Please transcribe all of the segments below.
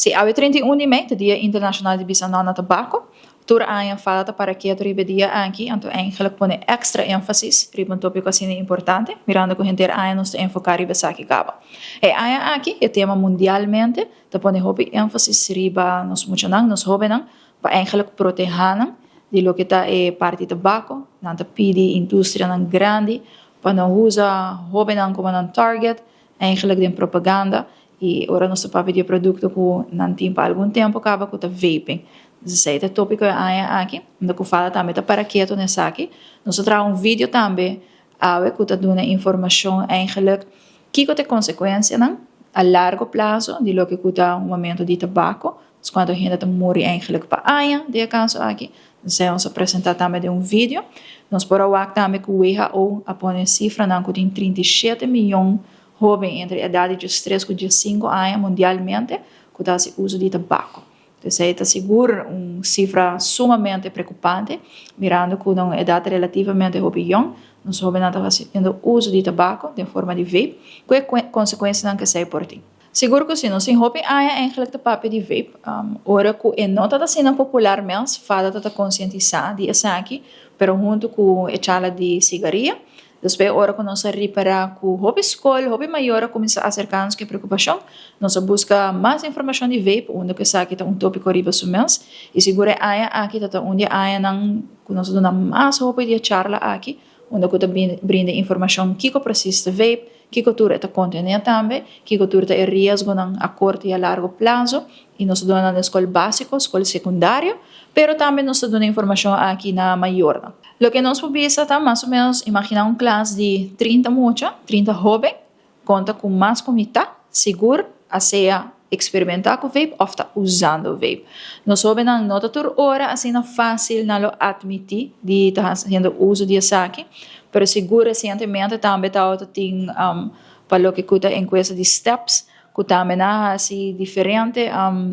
Si, awe 31 di mei ta Dia Internacional di Bisa No na Tabaco. Tur aña FADA ta para keto riba e dia aki, anto eigenlijk pone extra enfasis riba un topico asina importante, mirando cu henter aña nos ta enfoca riba esaki caba. E aña aki e tema mundialmente ta pone hopi enfasis riba nos muchanan, nos hobennan, pa eigenlijk proteha nan di loke ta e parti tabaco. Nan ta pidi industrianan grandi pa no usa hobennan como nan target, eigenlijk den propaganda. Y ora nos ta papia di e producto cu nan tin pa algun tempo caba cu ta vaping. Dus esey ta e topico e aña aki. Unda cu fada tambe ta para keto na esaki. Nos ta traha un video tambe awe cu ta duna informacion eigenlijk kico ta e consecuencianan a largo plazo di loke cu ta un momento di tabaco. Dus cuanto hende ta muri eigenlijk pa aña den e caso aki. Esey nos a presenta tambe den un video. Nos por a wak tambe cu WHO a pone cifranan cu tin 37 miyon Hóben entre edat di 13 ku 15 aña mundialmente ku ta hasi uso di tabako. Esei ta sigur un sifra sumamente preokupante, mirando ku na un edat relativamente hopi yòn, nos hóbennan ta hasiendo uso di tabako den forma di vape, ku e konsekuensianan ku esei por tin. Sigur ku si, nos tin hopi aña eigentlik ta papia di vape. Ora ku e no ta asina popular mes, fada ta ta konsientisá di esaki, pero huntu ku e chala di sigaria. Despues ora ku nos a ripará ku hopi skol, hopi mayor a kuminsá aserká nos ku e preokupashon, nos a buska mas informashon di vape, unda ku esaki ta un tópiko riba su mes. I sigur e aña aki ta ta un di e añanan ku nos a duna mas hopi di e charla aki, unda ku ta brinda informashon kiko presis ta vape, kiko tur e ta kontené tambe, kiko tur ta e riesgonan a korto i a largo plaso. I nos ta duna nan den skol básiko, skol sekundario, pero tambe nos ta duna informashon aki na mayornan. Loke nos por bisa ta mas o menos imaginá un klas di 30 mucha, 30 hóben, konta ku mas ku mitá sigur a sea eksperimentá ku vape òf ta usando vape. Nos hóbennan no ta tur ora asina fásil nan lo atmití di ta hasiendo uso di esaki, pero sigur resientemente tambe tabata tin pa loke ku ta enkuesta di steps ku tambe nan a hasi diferente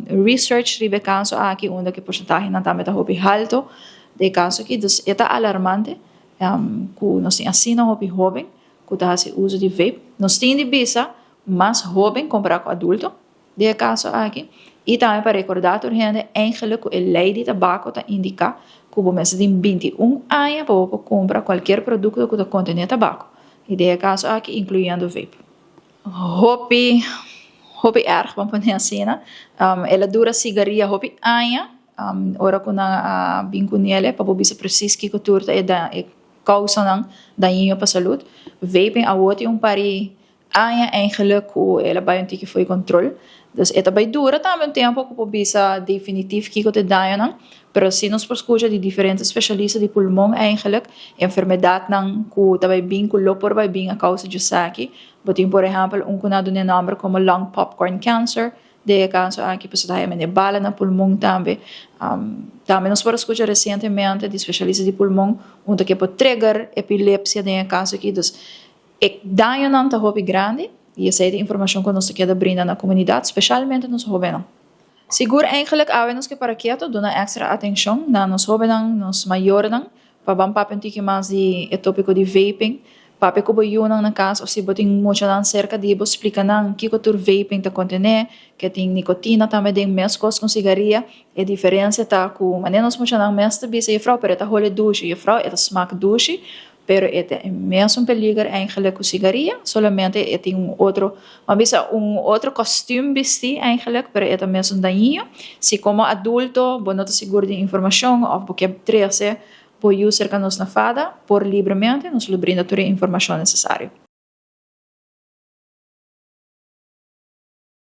research riba e kaso aki unda ku e porsentahenan tambe ta hopi halto den e kaso aki. Dus e ta alarmante ku nos tin asina hopi hoben ku ta hasi uso di vape. Nos tin di bisa mas hoben kompará ku adulto den e kaso aki i tambe pa rekordá tur hende eigenlik ku e lei di tabako ta indiká ku bo mester tin 21 aña pa bo por kumpra kualkier produkto ku ta kontené tabako i den e kaso aki inkluyendo vape. Hopi, hopi erg, ban pone asina. El a dura sigaria hopi aña, ora ku nan a bin ku nele pa bo bisa presis kiko tur ta e e kousanan dañino pa salud. Vaping awor tin un par di aña eigenlijk ku el a bai un tiki fo'i kontrol. Dus e ta bai dura tambe un tempu ku por bisa definitif kiko ta e dañonan, pero si nos por skucha di diferente speshalista di pulmon eigenlijk, enfermedadnan ku ta bai bin ku lo por bai bin a kousa di esaki. Bo tin por ehèmpel un ku nan a duna e nòmber komo lung popcorn cancer, den e kaso aki pasobra ta haya mende bala na pulmon tambe. Tambe nos por a skucha resientemente di speshalista di pulmon un ta ke por trigger epilepsia den e kaso aki. Dus e dañonan ta hopi grandi i esei ta informashon ku nos ta keda brinda na komunidat, speshalmente nos hóbennan. Sigur eigenlijk awe nos ke para keto duna èkstra atenshon na nos hóbennan, nos mayornan, pa ban papia un tiki mas di e tópiko di vaping. Papia ku bo yunan na kas òf si bo tin muchanan serka di bo, splika nan kiko tur vaping ta kontené, ke tin nikotina tambe den meskos ku sigaria. E diferensia ta ku manera nos muchanan mes ta bisa, Jefrou, pero e ta hole dushi, Jefrou, e ta smak dushi. Pero e ta e mesun peliger eigenlijk ku sigaria, solamente e tin un otro, ban bisa un otro kostuum bistí eigenlijk, pero e ta mesun dañino. Si komo adulto bo no ta sigur di informashon òf bo ke trese bo yu serka nos na fada, por libremente nos lo brinda tur e informashon nesesario.